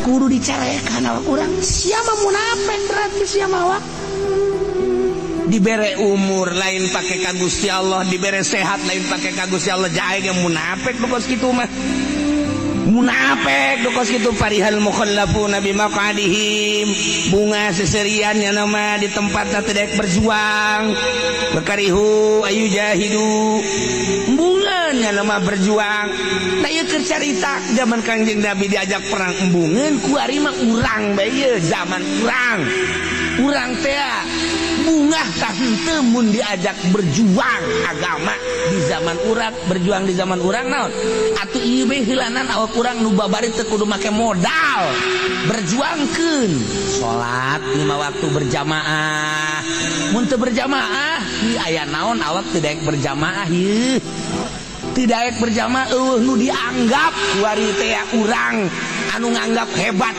Kudu dicarekan awak urang. Sia mah munafik, berarti sia mah awak dibere umur lain pake ka Gusti Allah, dibere sehat lain pake ka Gusti Allah, jae ge munafik. Nu kos kitu mah munafik, nu kos kitu. Farihal mukhallafuna bimaqadihim, bungah seserian nya nama di tempat teu berjuang, wa karihu ayyujahidu, embungeun nya nama berjuang. Nah, ieu keur carita zaman Kangjeng Nabi diajak perang embungeun. Kuari mah urang bae ieu, zaman urang, urang teh bungah tah henteu mun diajak berjuang agama di zaman urang. Berjuang di zaman urang naon atuh? Ieu bae heulanan awak urang nu babari teu kudu make modal, berjuangkeun salat lima waktu berjamaah. Mun teu berjamaah ieu aya naon? Awak teu daek berjamaah, ieu teu daek berjamaah, euweuh nu dianggap. Kuari teh urang anu nganggap hebat.